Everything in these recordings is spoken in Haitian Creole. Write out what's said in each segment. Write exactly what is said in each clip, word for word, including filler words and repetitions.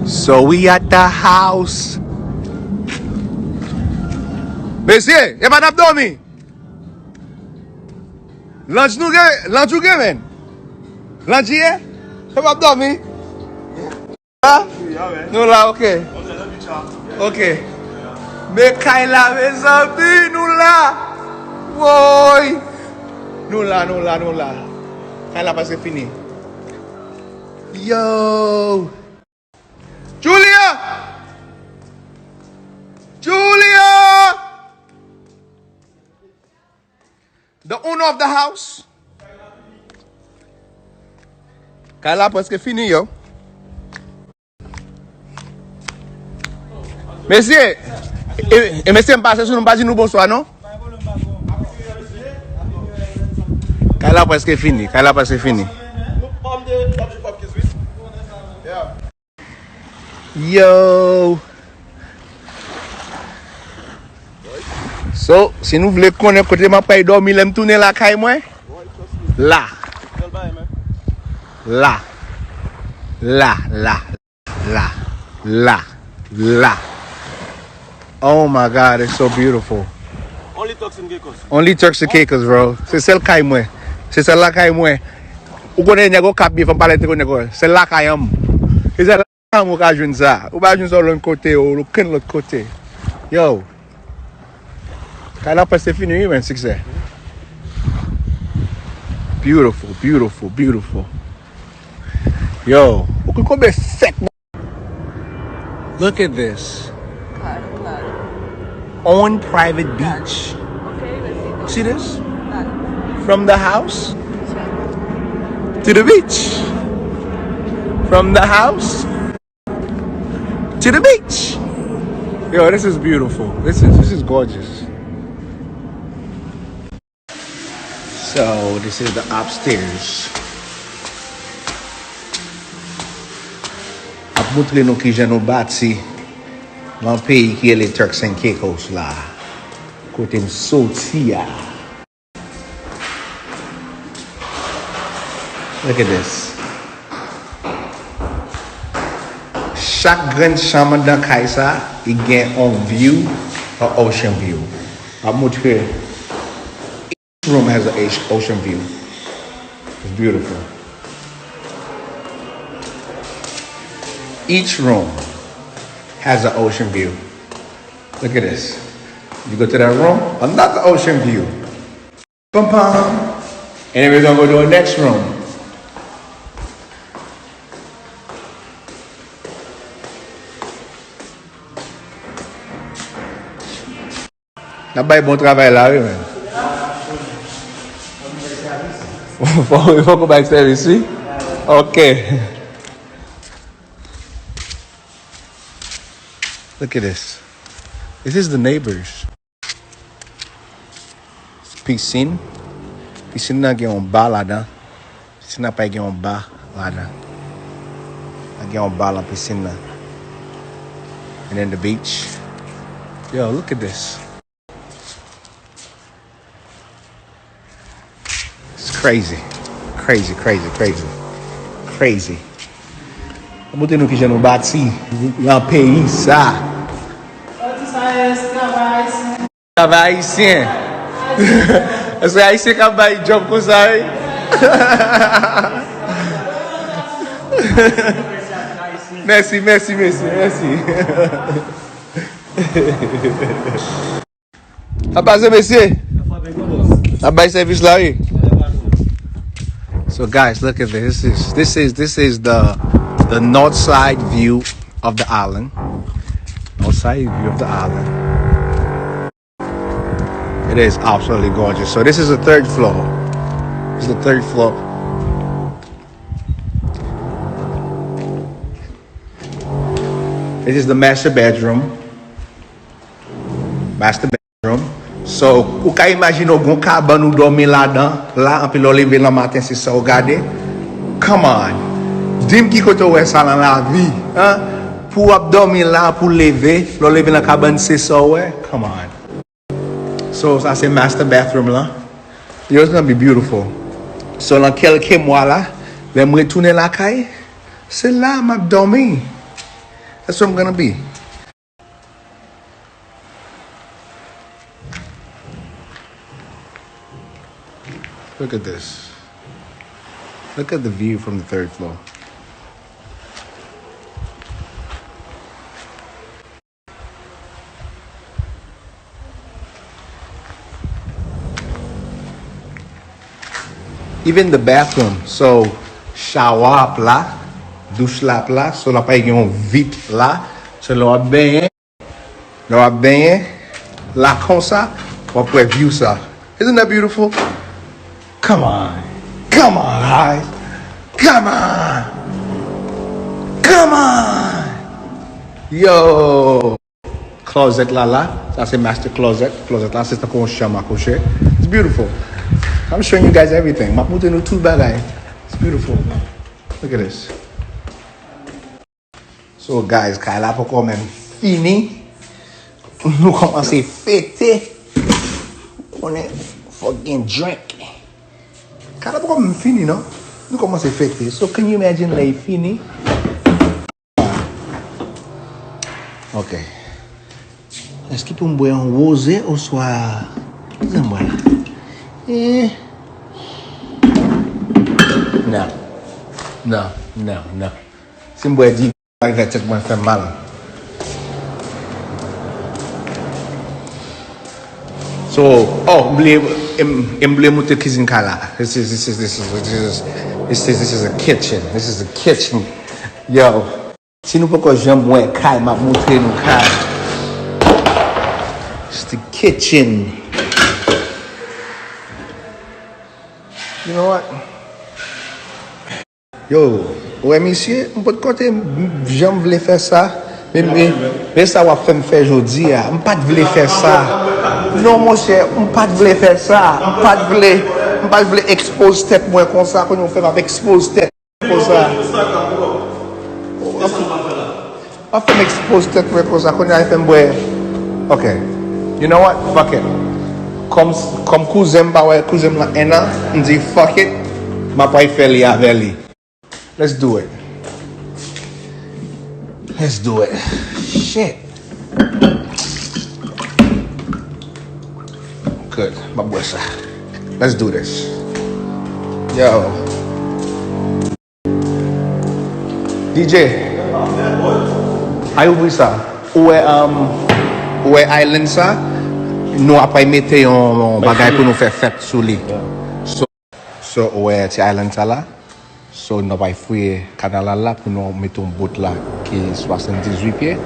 So we at the house. Mesye, e pa n ap dòmi. Lunch nou gen, lunch ou gen, men. Lunch ye? E pa n ap dòmi. Ha? Nou la, ok. Ok. Men kay la, mezanmi, nou la. Woy. Nou la, nou la, nou la. Kay la prèske fini. Yo. Julia! Julia! The owner of the house. Kay la prèske fini, yo. Mesye, e, e mesye, m pase sou nou, m pa di nou bonswa, non? Kay la prèske fini, kay la prèske fini. Yo! So, si nou vle konnen kote m ap pral dòmi lè m tounen lakay mwen, la. La. La, la, la, la, la. Oh my God, it's so beautiful. Only Turks and Caicos. Only Turks and Caicos, bro. Se sèl kay mwen. Se sèl lakay mwen. Ou konnen nèg Okap byen, fò m pale te konnen nèg Okap. Se lakay an m. Se sèl lakay an m ou ka jwenn sa. Ou pa jwenn sa lòt kote, ou okenn lòt kote. Yo. Kay la prèske fini, wi, men, siksè. Beautiful, beautiful, beautiful. Yo, ou konn konbyen sèk. Look at this. Own private beach. See this? From the house to the beach. From the house to the beach. Yo, this is beautiful. This is, this is gorgeous. So, this is the upstairs. Ap montre nou kijan nou bati nan peyi ki rele Turks and Caicos la. Kote m soti a. Look at this. Chak grenn chanm anndan kay sa, li gen yon view, yon ocean view. M ap montre. Each room has an ocean view. It's beautiful. Each room has an ocean view. Look at this. You go to that room, another ocean view. Pam pam. And then we're gonna go to our next room. N ap bay bon travay la, wi, men. Fò, fò, fòk ou bay sèvis, wi. Ok. Look at this. This is the neighbors. Pisin. Pisin nan gen yon ba ladan. Pisin nan pa gen yon ba ladan. Gen yon ba lan pisin nan. And then the beach. Yo, look at this. It's crazy. Crazy, crazy, crazy. Crazy. Mwen montre nou kijan nou bati nan peyi sa. Travay ayisyen. Èske ayisyen k ap bay djòb konsa, wi? Mèsi, mèsi, mèsi, mèsi. Sa pase, mesye? N ap bay sèvis la, wi. So guys, look at this. This is this is this is the the north side view of the island. North side view of the island. It is absolutely gorgeous. So this is the third floor. This is the third floor. This is the master bedroom. Master bedroom. So, ou ka imajine w gon kabann ou dòmi ladan, la, anpi lè w leve nan maten, se sa w gade. Come on. Di m ki kote w wè sa nan lavi, hein? Pou w ap dòmi la, pou w leve, lè w leve nan kabann, se sa w wè. Come on. So, sa se master bathroom lan. Yo, it's gonna be beautiful. So, nan kèlke mwa la, lè m retounen lakay, se la m ap dòmi. That's what I'm gonna be. Look at this. Look at the view from the third floor. Even the bathroom. So, shower ap la, douch la ap la, so la pa gen yon vit la. So, lè w ap benyen, lè w ap benyen la konsa, w ap wè view sa. Isn't that beautiful? Come on. Come on, guys. Come on. Come on. Yo. Closet la la. Sa se master closet. Closet la se tankou yon chanm a kouche. It's beautiful. I'm showing you guys everything. M ap montre nou tout bagay. It's beautiful. Look at this. So guys, kay la poko menm fini. Nou kòmanse fete. Konnen, fucking drink. Kay la poko menm fini non. Nou kòmanse fete. So can you imagine lè l fini? Ok. Èske pou m bwè yon woze oswa... Kisa m bwè la? Eh. Non. Non, non, non. Si m bwè di, bagay tèt mwen fè m mal. So, oh, m bliye, m, m bliye montre kizin kay la. This is, this is, this is, this is, this is, this is a kitchen. This is a kitchen. Yo. Si nou poko janm wè kay, m ap montre nou kay. It's the kitchen. You know what? Yo, ou wè misye, m pot kote m janm vle fè sa. Men, men, men sa w ap fè m fè jodi a. M pa t vle fè sa. Non, monchè, m pa t vle fè sa. M pa t vle, m pa t vle expose tèt mwen konsa. Kounye a w fè m ap expose tèt konsa. W ap fè m expose tèt mwen konsa. Kounye a w fè m bwè. Ok. You know what? Fuck it. Kòm, kòm kouzen m pa wè kouzen m nan en an, m di fuck it. M ap al fè li avè li. Let's do it. Let's do it. Shit. Good. M ap bwè sa. Let's do this. Yo. D J. Ay, ouvri sa. Ou wè, um, ou wè island sa? Nou ap mete yon, yon bagay pou nou fè fèt sou li. So, so, ou wè ti island sa la? So, nou pral fouye kanal la pou nou mete yon boat la ki swasanndizuit pye.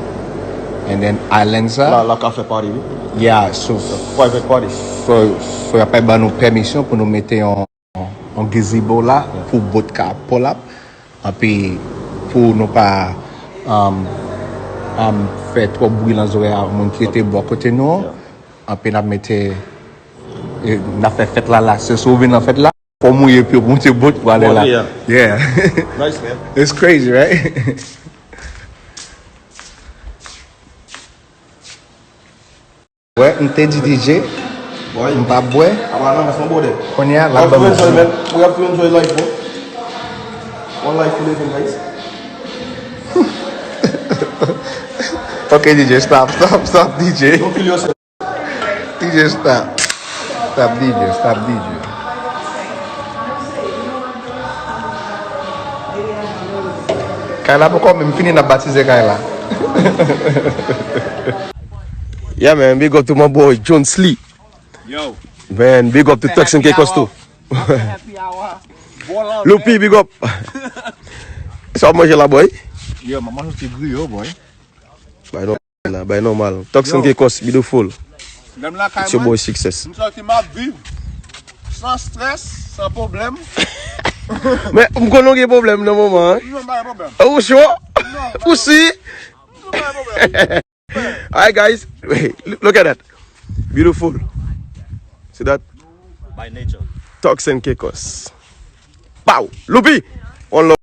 And then island sa. La, la ka fè party, wi. Yeah, so, private party. So, so y ap ban nou pèmisyon pou nou mete yon, yon gazebo la pou boat ka pull up. Anpi pou nou pa, um, um, fè twòp bri nan zòrèy a moun ki rete bò kote nou an. Yeah. Anpi n ap mete, e, n ap fè fèt la la. Se si w vin nan fèt la, fò w mouye pye w pou monte boat pou ale la. Pou ale, yeah. Yeah. Nice, man. It's crazy, right? Wè, m te di D J, boy, m p ap bwè. Apa nan, that's my brother. Kounye a, l ap ban m. We have to enjoy, man. We have to enjoy life, bro. One life we living, guys. Ok, D J, stop, stop, stop, D J. Don't kill yourself. D J, stop. Stop, D J, stop, D J. Kay la poko menm fini, n ap batize kay la. Yeah, man, big up to my boy John Slee. Yo. Man, big up to Turks and Caicos too. Happy hour. Bon lanmè. Loupi, big up. Sa w manje la, boy? Yo, m ap manje ti griyo, boy. Bay nòmal la, bay nòmal. Turks and Caicos, beautiful. Lè m lakay mwen, it's your boy Success. M santi m ap viv san strès, san pwoblèm. Men, m konnen w gen pwoblèm nan moman an. Non, m pa gen pwoblèm. Ou cho? Non, m pa gen pwoblèm. Ou si? Non, m pa gen pwoblèm. Alright, guys. Wait, look, look at that. Beautiful. See that? By nature. Turks and Caicos. Pow! Loupi! One love.